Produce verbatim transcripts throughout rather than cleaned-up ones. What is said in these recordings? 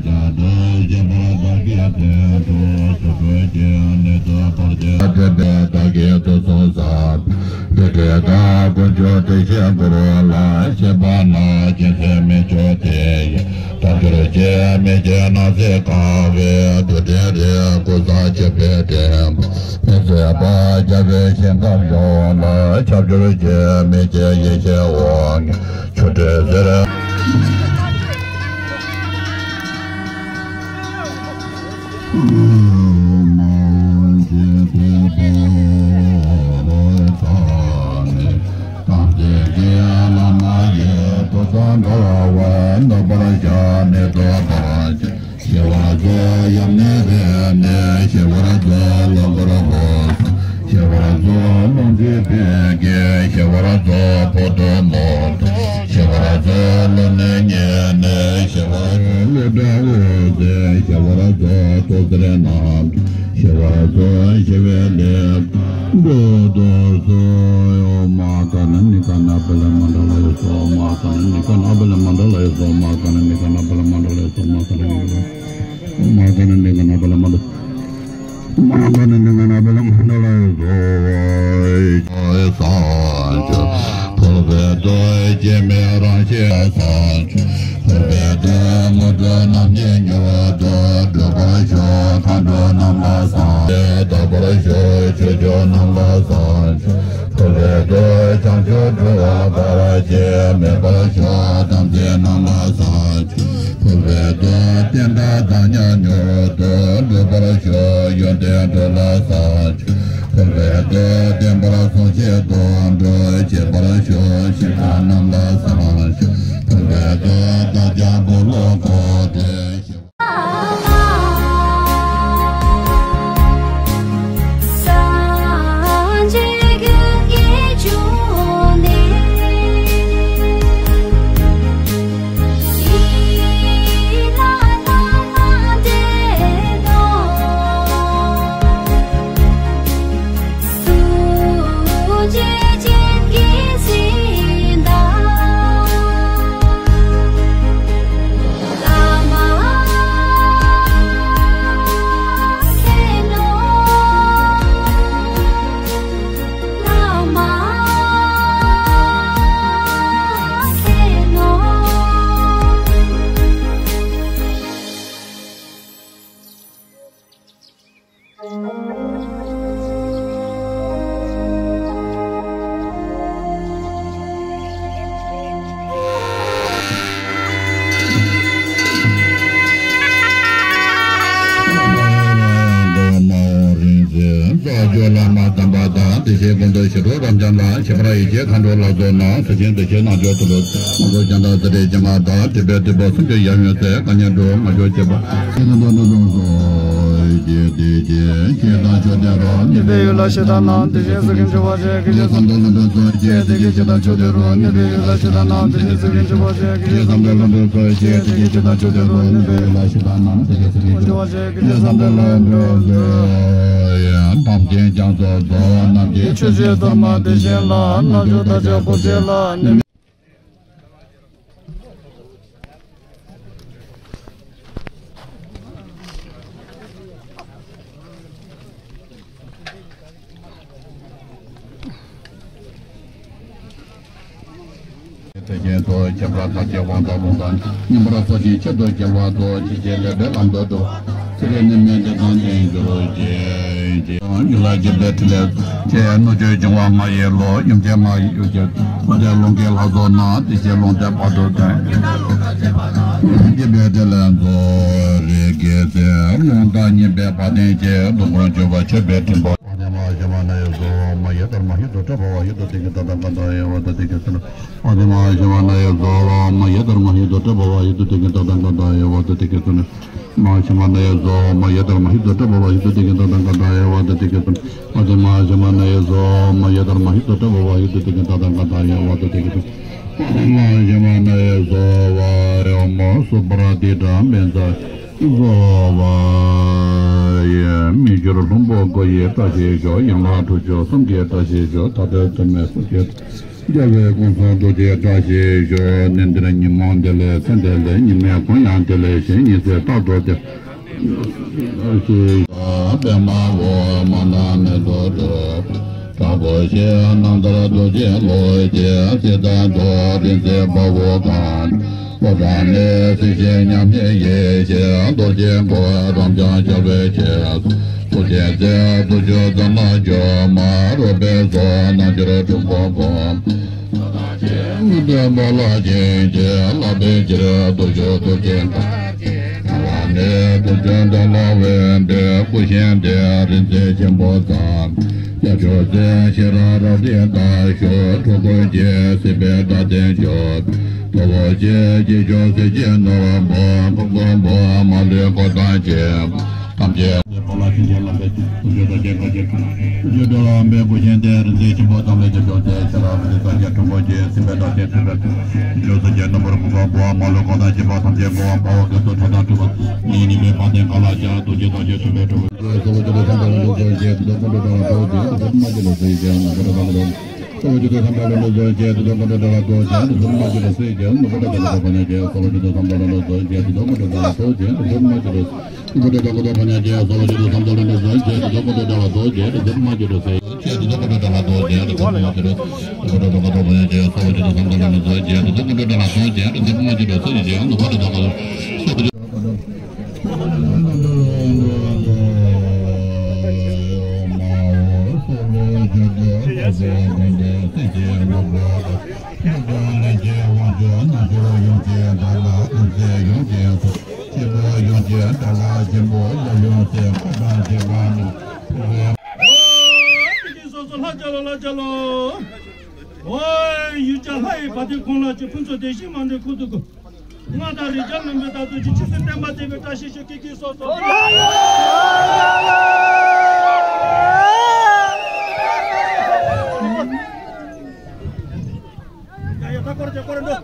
བྱ་དུ་ཞེས་པར་བདག་གིས་དེ་དུ་སོ་སོའི་ནི་དུ་བར་ཆད་དེ་བདག་གིས་དུ་སོང་ས། དེ་འདྲའི་བདག་དཀོན་མཆོག་དེ་བཞིན་བསྐོར་བ་ལ་ཞེན་པ་ན་སྦྱིན་སྲེག་མི་བྱ་སྟེ། དལ་འབྱོར་གྱི་མི་བྱེད་ནགས་གསེབ་དཀར་པོའི་དུར་ཁྲོད་རི་ཁུག་ས་ཆེན་པོའི་སྟེང་དུ། མི་བཟོད་པ་རྒྱལ་པོའི་ཞིང་ཁམས་ཡོངས་ལ་ཁྱབ་འགྱུར་གྱི་མི་བརྗེད་ཡེ་ཤེས་འོད་ཀྱི་ཆུ་སྤྲིན་ཟེར། ཞི་བར་མཛོད་ཡབ་ནི་རེ་ནི་ཞི་བར་མཛོད་ལོངས་སྐུར་ཧོ། ཞི་བར་མཛོད་ལོངས་སྤྱོད་པའི་རྒྱལ། ཞི་བར་མཛོད་བུ་སྟོན་མོ། ཞི་བར་མཛོད་ཀླུ་ནི་ཉེ་ནི་ཞི་བར་ཀླུ་སྒྲ་འོད་ཟེར། ཞི་བར་མཛོད་ཐུགས་ཟེར་རྣམས། ཞི་བར་མཛོད་ཞི་བའི་ལས་འགྲོ་དོར་སོ། ཨོ་མ་ཀ་ན་ནི་ཀ་ན་པ་ལ་མ་འདྲ་ལ་ཡོད་སོ། ཨོ་མ་ཀ་ན་ནི་ཀ་ན་པ་ལ་མ་འདྲ་ལ་ཡོད་སོ། ཨོ་མ་ཀ་ན་ནི་ཀ་ན་པ་ལ་མ་འདྲ་ལ་ཡོད་སོ། ཨོ་མ་ཀ་ན་ནི་ཀ་ན་པ་ལ་མ་འདྲ། མ་ག་ན་ནི་ང་ན་བ་ལ་མ་ན་ལ་ཡོད་སོ། ཕུར་པའི་མདོག་སྐྱེ་མེད་རང་བཞིན་སངས་རྒྱས། ཕུར་པའི་མདོག་དངོས་གྲུབ་རྣམ་བསྙེན་མྱུར་དུ་འགྲུབ་པར་ཤོག་མཁའ་འགྲོ་རྣམས་ལ་སངས་རྒྱས། དག་པར་ཤོག་ཆོས་སྐྱོང་རྣམས་ལ་སངས་རྒྱས། ཕུར་པའི་མདོག་བྱང་ཆུབ་འགྲོ་བ་བར་ཆད་མེད་པར་ཤོག་དམ་ཅན་རྣམས་ལ་སངས་རྒྱས། ཕུར་པའི་མདོག་བསྟན་དགྲ་དག་ཉལ་མྱུར་དུ་འགྲུབ་པར་ཤོག་ཡོན་ཏན་འགྲོ་ལ་སངས་རྒྱས། ཕུར་པའི་མདོག་བདེན་པར་སྲུངས་ཤིང་སྡོམ་པར་བྱེད་པར་ཤོག་ཞི་བ་རྣམས་ལ་སངས་རྒྱས། ཕུར་པའི་མདོག་བདག་ཅག་འབུལ་ལོ་གོ་དེ། བླ་མ་དམ་པ་དང་། བདེ་གཤེགས་སྐུ་མདོག་ཞི་ཁྲོ་རབ་འབྱམས་ལ། ཞི་བར་ཡེ་ཤེས་མཁའ་འགྲོ་ལ་སོགས་རྣམས། ཟིལ་ཆེན་བདེ་གཤེགས་རྣལ་འབྱོར་ཐུགས་སྒྲུབ། དབང་པོ་རྒྱ་མཚོ་སྲིད་མཐའི་སྤྱན་སྔར་དང་། སྲིད་པའི་སྡེ་པ་སུམ་ཅུ་ཡབ་ཡུམ་སྲས། བཀའ་ཉོན་སྒྲོལ་མ་མཆོག་བཅས་པ། ཞེས་དང་དོན་དུ་སོ། ཞེས་དེ་ཞེས་ཞེས་དང་མཆོད་དོ་རུང་། ནུས་པའི་ཡུལ་ལ་ཞེ་སྡང་ནང་། དེ་བཞིན་གཟིགས་ཀྱི་འཇུག་པ་བྱེད། ཀུན་གྱི་སེམས་དང་ལྷུན་གྲུབ་སོ། ཞེས་དེ་ཞེས་ཞེས་དང་མཆོད་དོ་རུང་། ནུས་པའི་ཡུལ་ལ་ཞེ་སྡང་ནང་། དེ་བཞིན་གཟིགས་ཀྱི་འཇུག་པ་བྱེད། ཀུན་གྱི་སེམས་དང་ལྷུན་གྲུབ་སོ། ཞེས་དེ་ཞེས་ཞེས་དང་མཆོད་དོ་རུང་། ནུས་པའི་ཡུལ་ལ་ཞེ་སྡང་ནང་། དེ་བཞིན་གཟིགས་ཀྱི་འཇུག་པ་བྱེད། ཀུན་གྱི་སེམས་དང་ལྷུན་གྲུབ་སོ། ཐམས་ཅད་རྒྱ་མཚོ་རྫོགས་རྣམས་ཀྱི། ཆོས་ཀྱི་གཏོར་མ་དེ་བཞིན་ལ། རྣལ་འབྱོར་དག་བྱ་འཁོར་བཅས་ལ། དེ་བཞིན་དུ་ཁྱད་པར་ཐམས་ཅད་དབང་དང་ལུང་དང་མཉམ་པར་ཚོགས་ཤིང་ཆེད་དུ་བསྐྱེད་པ་དང་། ཅི་བྱེད་ལེགས་པའི་ལམ་དུ་འགྲོ། ཚེ་རབས་ནི་མི་འདི་དང་ལྡན་གྱུར་ཅིག་ཡིད་ལ་བགྱིས་པའི་ཕྲིན་ལས་ཀྱི། ནུ་རྒྱུད་འབྱུང་བ་ལྔ་ཡི་ལོ། ཡུམ་ཆེན་ལྔ་ཡི་ཡུལ་གྱི། མ་བདེ་རླུང་གི་ལྷ་ཚོགས་རྣམས། དེ་བཞིན་རླུང་རྟའི་བར་དུ་འཐེན། བགྱིས་པའི་ཕྲིན་ལས་མཛོད། རིགས་ཀྱི་སྲས་རླུང་རྟ་བསྙེན་པའི་བ་དན་ཅན། སྡོང་པོར་གྱུར་པ་མཆོད་པའི་སྤྲིན་པ། ཨ་དེ་མ་ཞི་མ་ན་ཡ་སོ་མ་ཡེ་དར་མ་ཧི་དོ་ཏྲ་བ་བ་ཧི་དོ་ཏི་གི་ཏ་ཏ་ག་ཏ་ཡ་བ་ཏ་ཏི་གི་སུ་ན། ཨ་དེ་མ་ཞི་མ་ན་ཡ་སོ་མ་ཡེ་དར་མ་ཧི་དོ་ཏྲ་བ་བ་ཧི་དོ་ཏི་གི་ཏ་ཏ་ག་ཏ་ཡ་བ་ཏ་ཏི་གི་སུ་ན། མ་ཞི་མ་ན་ཡ་སོ་མ་ཡེ་དར་མ་ཧི་དོ་ཏྲ་བ་བ་ཧི་དོ་ཏི་གི་ཏ་ཏ་ག་ཏ་ཡ་བ་ཏ་ཏི་གི་སུ་ན། ཨ་དེ་མ་ཞི་མ་ན་ཡ་སོ་མ་ཡེ་དར་མ་ཧི་དོ་ཏྲ་བ་བ་ཧི་དོ་ཏི་གི་ཏ་ཏ་ག་ཏ་ཡ་བ་ཏ་ཏི་གི་སུ་ན། ཨ་དེ་མ་ཞི་མ་ན་ཡ་སོ་བ་ཡ་མོ་སུ་པ་ར་ཏི་ཏྲ་མེ་ཛ། སོ་བ་ཡེ་མི་འགྱུར་ལྷུན་པོ་སྒོ་ཡི་བཀྲ་ཤིས་ཤོག་ཡན་ལག་དྲུག་ཅུ་གསུམ་གྱི་བཀྲ་ཤིས་ཤོག་ད་ལྟའི་དུ་མའི་སུ་ཁྱེད། རྒྱལ་བའི་སྐུ་གསུང་ཐུགས་ཀྱི་བཀྲ་ཤིས་ཤོག་གནས་འདིར་ཉིན་མོ་བདེ་ལེགས་མཚན་བདེ་ལེགས། ཉི་མའི་གུང་ཡང་བདེ་ལེགས་ཤིང་། ཉི་ཟེར་རྟག་ཏུ་བདེ། པདྨ་འོད་མ་དང་མེ་ཏོག་སྤྲོས། དྲག་པོ་ཞེས་སྣང་མཐར་ཐུགས་རྗེའི་གླུ་གཅིག། སྲིད་མཐའ་རྫོགས་རིང་བསྲེལ་དཔའ་བོ་གང་། ཕོ་བྲང་ནས་སྲིད་ཞིའི་ཉམས་ལེན་ཡེ་ཤེས། རྡོ་རྗེའི་སྐུ་རབ་འབྱམས་རྒྱལ་བའི་ཆས། ཐུགས་རྗེའི་རྩལ་དུ་ཆུད་ཟ་མ་གྱུར་མ། རོལ་པའི་ཚོགས་རྣལ་འབྱོར་སྤྲུལ་སྐུ་བསྐོར། མི་འདོད་པ་ལ་བྱིན་གྱིས་བརླབ་པའི་ཕྱིར། དུར་ཞུགས་ཐུགས་རྗེའི་བདག་ཉིད་ལ་ནི། དུར་ཁྲོད་མདུན་ལ་འོད་འདྲེས་སྐུ་བཞེངས་ཏེ། རིག་འཛིན་ཆེན་པོ་དང་། དབྱར་ཆོས་སྲས་ཤེས་རབ་རབ་འབྲིང་དང་ཞུ། འགྲོ་ཀུན་གྱི་སྲིད་པའི་སྒྲ་དོན་ཆོས། ཐུ་བོ་ཆེ་སྐྱེས་མཆོག་གཟི་བརྗིད་ནོར་བུ། ཕུན་སུམ་ཚོགས་མ་ལུས་གོ་ཏམ་ཆེ། ཐམས་ཅད་ལས་འཕོ་ལ་ཕྱིན་ཆད་ལམ་པའི་ཚུལ། ཐུགས་རྗེ་རྡོ་རྗེ་དཀར་གྱི་ཁྲོད་ན། ཐུགས་རྗེ་འགྲོ་བ་མེད་པའི་སྐུ་བཞེངས་ཏེ། རིག་འཛིན་ཆེན་པོ་དང་ལས་ཀྱི་མཆོག་སྟེ། ཤེས་རབ་རིག་འཛིན་སངས་རྒྱས་དྲུག་པོ་ཆེ། སྲིད་པའི་སྒྲ་དོན་ཐོས་པའི་ཚུལ། ཕུན་ཚོགས་གཟི་བརྗིད་ནོར་བུར་ཕུང་པོ་འབུལ་བ། མ་ལུས་གོ་ཏམ་ཆེ་བ་ཐམས་ཅད་བསྔོ་བ། དཔའ་བོ་དགེ་ཚུལ་ཁྲོ་དང་འཁྲུལ་པ། མིའི་ཉེས་པའི་བག་ལྡན་གང་ལགས་ཀྱང་། ཐུགས་རྗེ་རྡོ་རྗེ་ཐུབ་པས་གྲོལ་བའི་ཕྱིར། སོ་སོ་ལྷ་རྒྱལ་ལོ། ལྷ་རྒྱལ་ལོ། ཨོ། ཡུལ་གྱར་ལྷ་ཡི་བ་དན་ཁོང་ལ་ཆུ། ཕུན་ཚོགས་བདེ་གཤེགས་མ་འདྲེས་ཁུར་དུ་བསྐུར། མངའ་བདག་རིགས་བརྒྱ་བློན་པོའི་བདག་ཏུ་གྱུར། ཆོས་སྲིད་བསྟན་པ་དེ་བས་བཀྲ་ཤིས་ཤོག་ཀི་ཀི་སོ་སོ། ཡ་ཡ་ད་སྐོར་རྒྱག་སྐོར་འགྲོ།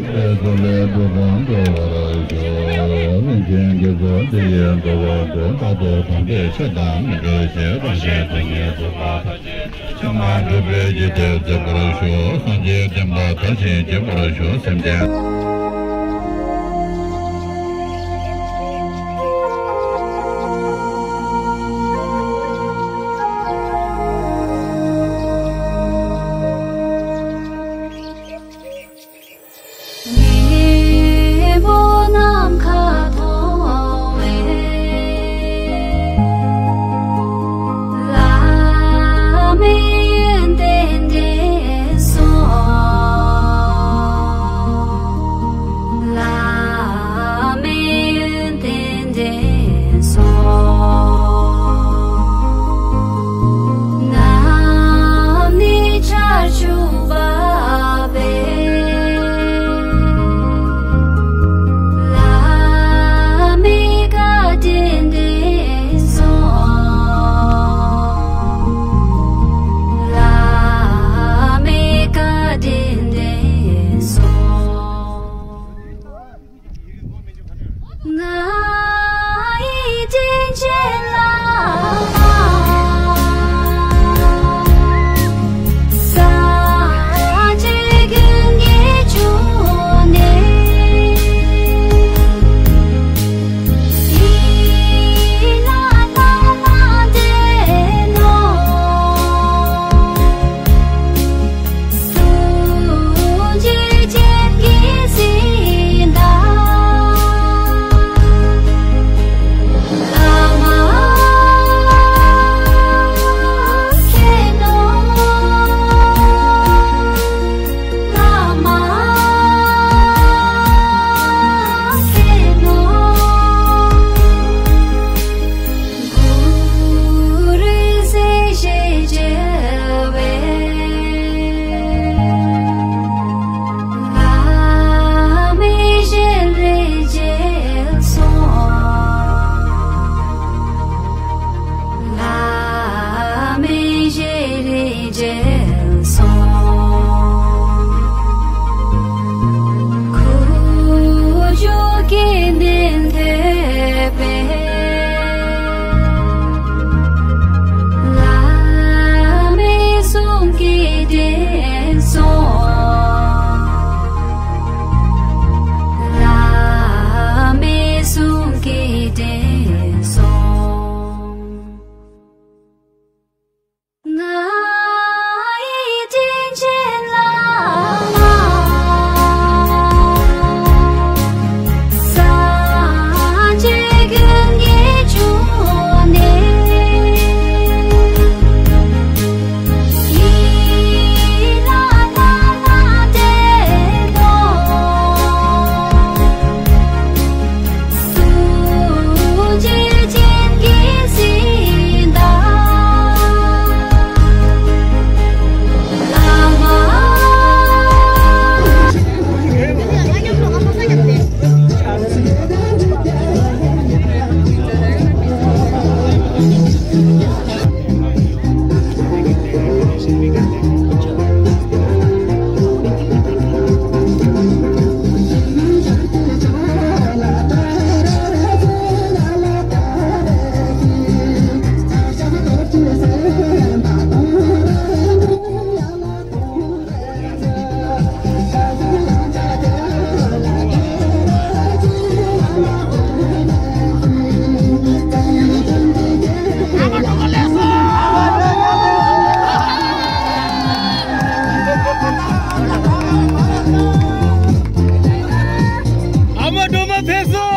ལས་སུ་ལས་འགྲོ་དང་འགྲོ་བར་ཤོག་ལན་ཆེན་དགེ་ཚོགས་འདི་ཡི་འགྲོ་བ་ཀུན། རྟག་ཏུ་དམ་པའི་ཆོས་དང་མི་འགལ་ཞིང་། རང་གཞན་དོན་གཉིས་རྫོགས་པ་ཐམས་ཅད་ཀྱི། ཕྱོགས་མ་འགྲོ་བའི་ཡིད་བདེ་མཛད་པར་ཤོག་སངས་རྒྱས་བསྟན་པ་དར་ཞིང་རྒྱས་པར་ཤོག་སེམས་ཅན། ཉོན་མོངས་ནམ་མཁའ་མཐོང་བའི། བླ་མའི་ཡོན་ཏན་དྲན་སོང་། བླ་མའི་ཡོན་ཏན་དྲན་སོང་། ནམ་ནི་ཆར་ཆུ་འབབ་པའི། བླ་མའི་བཀའ་དྲིན་དྲན་སོང་། བླ་མའི་བཀའ་དྲིན་དྲན་སོང་། ང་ཡི་དྲིན་ཅན་བླ་མ། སངས་རྒྱས་ཀུན་གྱི་འབྱུང་གནས། ཡིད་ལ་བླ་མ་དྲན་ནོ། ཐུགས་རྗེ་ཅན་གྱིས་གཟིགས་དང་། བླ་མ་མཁྱེན་ནོ། བླ་མ་མཁྱེན་ནོ། གུ་རུ་ཟེར་ཞེས་བརྗོད་པས། བླ་མའི་ཞལ་རས་མཇལ་སོང་། བླ་མའི་ཞལ་རས་མཇལ་སོང་། ཁུ་བྱུག་གི་མདུན་ཐོད་པས། བླ་མའི་གསུང་གིས་དྲན་སོང་། བླ་མའི་གསུང་གིས་དྲན་སོང་། ང་ཡི་དྲིན་ཅན་བླ་མ། སངས་རྒྱས་ཀུན་གྱི་འབྱུང་གནས། ཡིད་ལ་བླ་མ་དྲན་ནོ། ཐུགས་རྗེ་ཅན་གྱིས་གཟིགས་དང་། བླ་མ། ཨ་མ་སྒྲོལ་མ་ཕེབས་སོང་།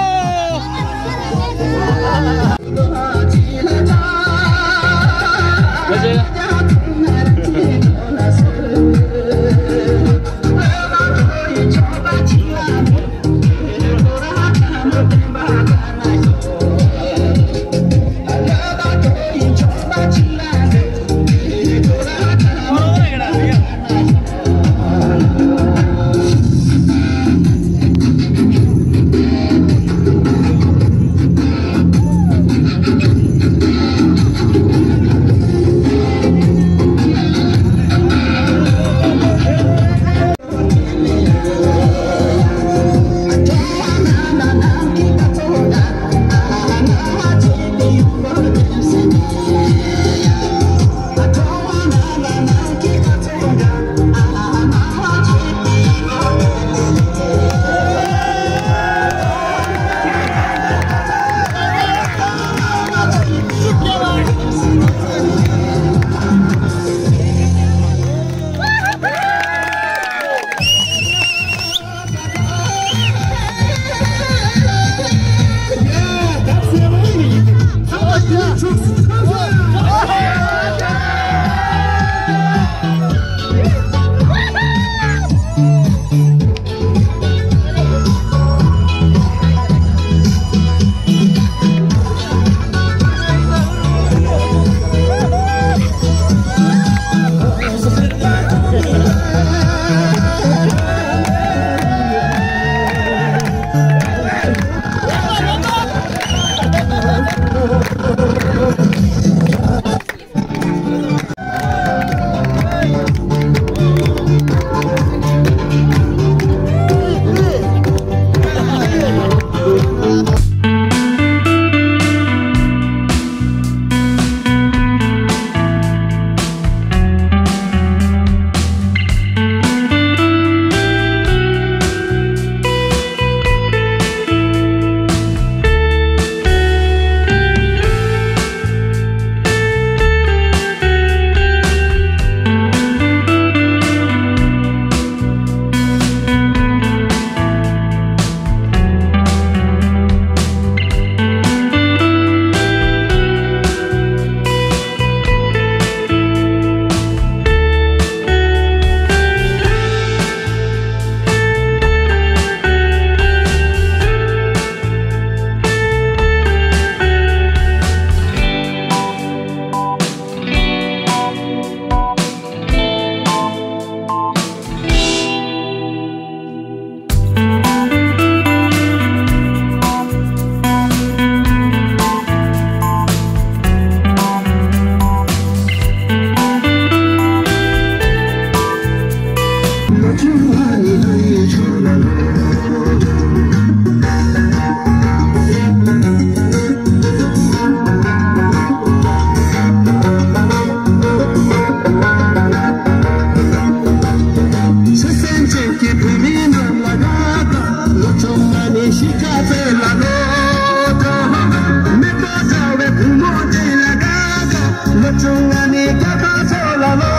ཆོལ་གསུམ་གཅིག་གི་བོད་མི་རྣམས་ལ་དགའ་དགའ། ལོ་བཅོ་ལྔ་ནས་གཞིས་ཀ་རྩེ་ལ་ལོག་འགྲོ། མེ་ཏོག་འདྲ་བའི་བུ་མོ་དེ་ལ་དགའ་དགའ། ལོ་བཅོ་ལྔ་ནས་རྒྱ་གར་ཕྱོགས་ལ་ལོག་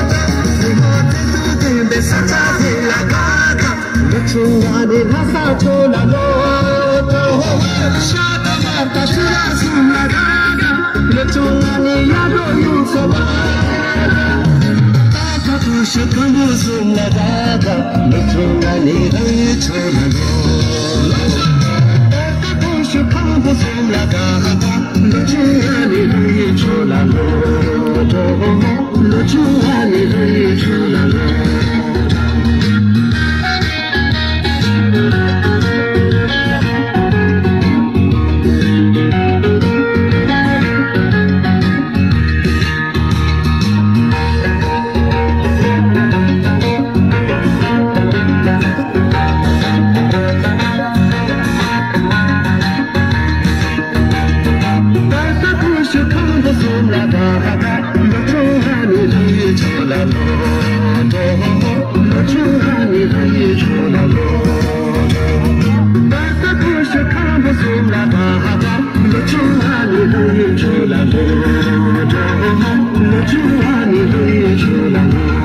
འགྲོ། བུ་མོ་དེ་ཚོ་ལྡན་པའི་ས་ཆ་དེ་ལ་དགའ་དགའ། ལོ་བཅོ་ལྔ་ནས་ལྷ་ས་ཕྱོགས་ལ་ལོག་འགྲོ། ཤར་དང་ནུབ་དང་ཕྱི་ནང་གསུམ་ལ་དགའ་དགའ། ལོ་བཅོ་ལྔ་ནས་ཡར་འགྲོ་ཡུལ་སོ་ལ་དགའ་དགའ། ད་ཁ་ཐུག་ཤོད་ཁམས་པ་གསུམ་ལ་དགའ་དགའ། ལོ་བཅོ་ལྔ་ནས་རང་ཡུལ་ཕྱོགས་ལ་ལོག་ད་ཁ་ཐུག་ཤོད་ཁམས་པ་གསུམ་ལ་དགའ་དགའ། ལོ་བཅོ་ལྔ་ནས་རང་ཡུལ་ཕྱོགས་ལ་ལོག་ལོ་བཅོ་ལྔ་ནས་རང་ཡུལ་ཕྱོགས་ལ་ལོག་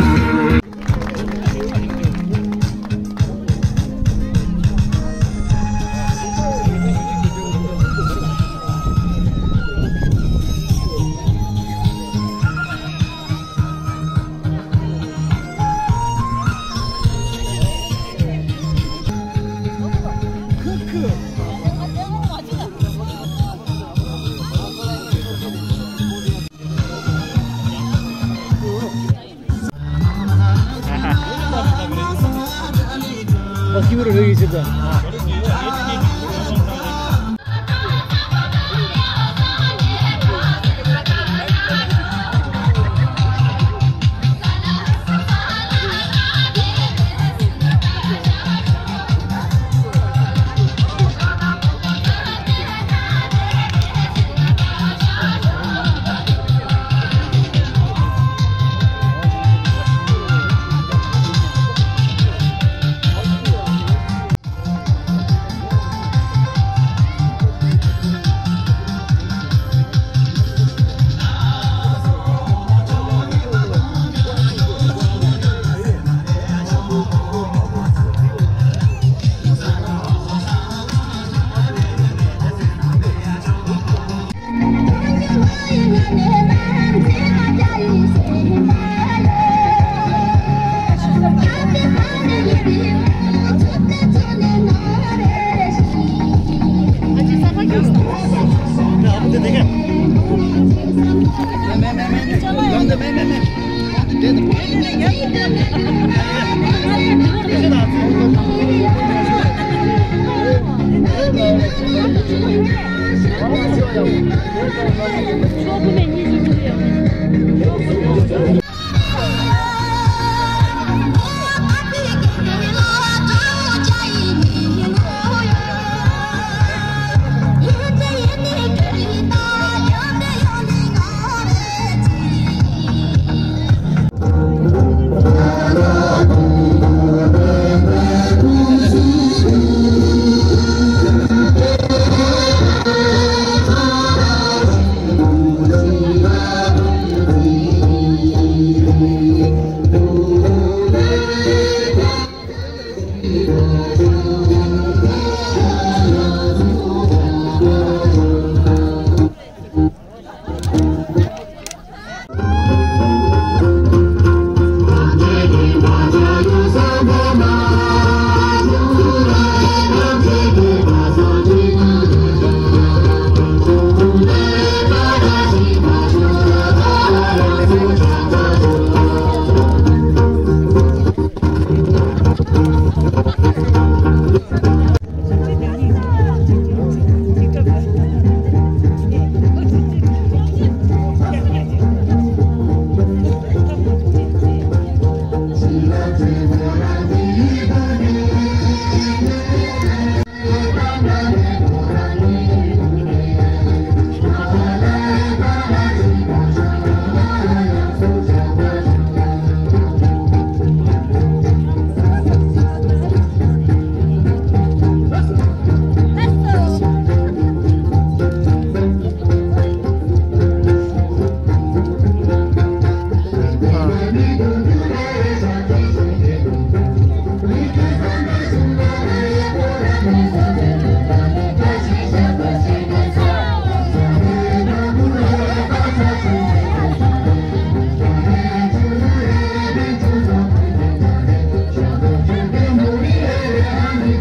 དེ་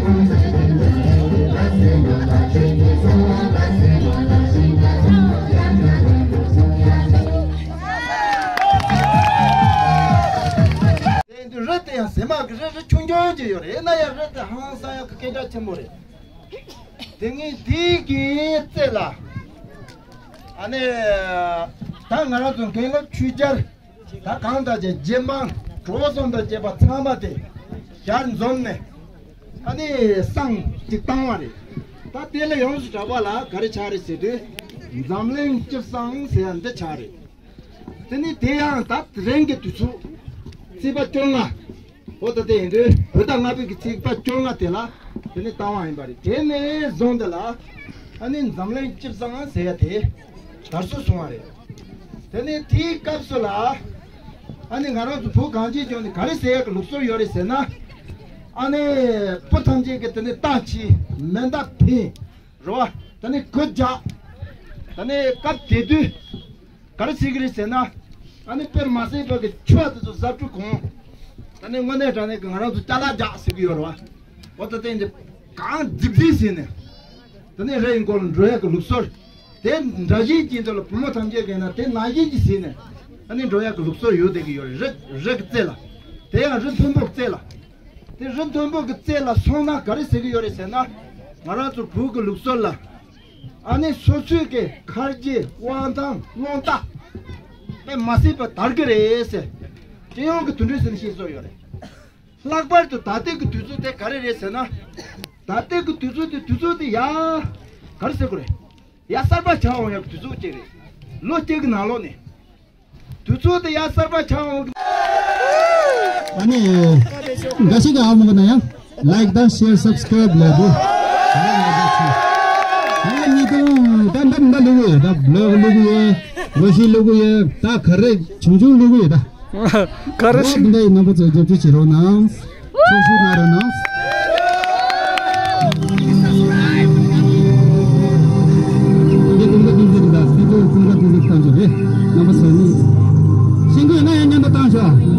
འདི་རི་དེ་ཡང་ཟེ་མ་གི་རི་རི་ཆུང་ཆུང་ཅིག་ཡོད་རེད། ཡིན་ན་ཡང་རི་དེ་ཧང་སང་ཡག་གི་སྐད་གྲགས་ཆེན་པོ་རེད། དེ་ངས་དེའི་གི་རྩེ་ལ་ཨ་ནི་ད་ང་རང་ཚོ་མཁན་སློབ་ཆོས་རྒྱལ་ད་གང་ལྟར་ཅིག་རྗེ་འབངས་གྲོགས་སོང་དང་བཅས་པ་ཚང་མ་དེ་ཞལ་འཛོམས་ནས་ཨ་ནི་བསང་ཅིག་བཏང་བ་རེད། ད་དེ་ལ་ཡོངས་སུ་གྲགས་པ་ལ་ག་རེ་ཆགས་རེད་ཟེར་དུས་འཛམ་གླིང་སྤྱི་བསང་ཟེར་ཡ་འདི་ཆགས་རེད། དེ་ནི་དེ་ཡང་ད་དེ་རིང་གི་དུས་ཚོད་ཚེས་པ་བཅོ་ལྔ། འོ་ད་དེ་ཡིན་དུས་བོད་ཟླ་ལྔ་པའི་གི་ཚེས་པ་བཅོ་ལྔ་དེ་ལ་དེ་ནི་བཏང་བ་ཡིན་པ་རེད། དེ་ནས་བཟུང་དེ་ལ་ཨ་ནི་འཛམ་གླིང་སྤྱི་བསང་ཟེར་ཡ་དེ་དར་སྲོལ་བྱུང་བ་རེད། དེ་ནས་དེའི་སྐབས་སུ་ལ་ཨ་ནི་ང་རང་ཚོ་བོད་གངས་ཅན་ལྗོངས་ནས་ག་རེ་ཟེར་ཡ་གི་ལུགས་སྲོལ་ཡོད་རེད་ཟེར་ན། ཨ་ནི་བུ་ཐམས་ཅད་ཀྱི་དེ་ནི་རྟ་འཁྱིལ་མེ་མདའ་འཕེན། རེད་བ། ད་ནི་གུར་རྒྱག་ད་ནི་སྐབས་དེ་དུས་ག་རེ་བྱེད་ཀྱི་རེད་ཟེར་ན། ཨ་ནི་དཔེར་མ་སྲིད་པ་གི་ཆུ་བ་དེ་ཚོ་ཟ་འཕྲུ་གོང་། ད་ནི་དངོས་གནས་དྲང་གནས་ཀྱི་ང་རང་ཚོ་ཅ་ལག་རྒྱག་ཟེར་གྱི་ཡོད་རེད་བ། འོ་ད་དེ་འདི་གང་རྫིག་རྫིག་ཟེར་ནས། ད་ནི་རི་ཡི་མགོ་ལ་འགྲོ་ཡག་གི་ལུགས་སྲོལ། དེ་འདྲ་བཞིན་གྱི་འདི་ལ་བུ་མོ་ཐམས་ཅད་ཀྱིས་ན་དེ་ནང་བཞིན་གྱི་ཟེར་ནས། ཨ་ནི་འགྲོ་ཡག་གི་ལུགས་སྲོལ་ཡོད་བསྡད་ཀྱི་ཡོད་རེད། རི་རི་གི་རྩེ་ལ། དེ་ཡང་རི་མཐོན་པོ་རྩེ་ལ། དེ་རི་མཐོན་པོ་གི་རྩེ་ལ་སོང་ན་ག་རེ་ཟེར་གི་ཡོད་རེད་ཟེར་ན། ང་རང་ཚོ་བོད་ཀྱི་ལུགས་སྲོལ་ལ་ཨ་ནི་སོ་སོའི་གི་ཁ་རྗེ་དབང་ཐང་རླུང་རྟ་དཔེ་མ་སྲིད་པ་དར་གི་རེད་ཟེར། སྤྱི་ཡོངས་ཀྱི་དོན་འགྲེལ་ཟེར་ནས་བཤད་སྲོལ་ཡོད་རེད། ལྷག་པར་དུ་ད་ལྟའི་གི་དུས་ཚོད་དེ་ག་རེ་རེད་ཟེར་ན། ད་ལྟའི་གི་དུས་ཚོད་དེ་དུས་ཚོད་དེ་ཡ་ག་རེ་ཟེར་དགོས་རེད། ཡ་གསར་པ་ཆགས་འོང་ཡག་གི་དུས་ཚོད་ཅིག་རེད། ལོ་གཅིག་གི་ནང་ལོགས་ནས། དུས་ཚོད་དེ་ཡང་གསར་པ་ཆགས་འོང་། ཨ་ནི། འགའ་ཞིག་གི་ཨ་མ་གི་ན་ཡང་། ལའིཀ་དང་ཤེར་སབ་སི་ཀ་རའིབ་ལབ་དུས། ཨ་ནི་ད་འདི་འདི་ལུག་ཡོད་ད། བི་ལོག་ལུག་ཡོད། རོ་ཤི་ལུག་ཡོད། ད་ག་རེ་ཆུང་ཆུང་ལུག་ཡོད་ད། ག་རེ། འོ་འདི་འདྲ་ཡི་རྣམ་པ་ཚོ་རྒྱབ་སྐྱོར་བྱེད་རོགས་གནང་། ཚོགས་ཞུགས་གནང་རོགས་གནང་། འདི་ཀུན་དགའ་ཏུང་ཧྥེ་དང་ཀུན་དགའ་ཏུང་ཧྥེ་བཏང་ཆོག་རེད། རྣམ་པ་ཚོ་ནི། ཤེས་ཀྱི་ཡོད་ན་ཡང་མཉམ་དུ་བཏང་ཤོག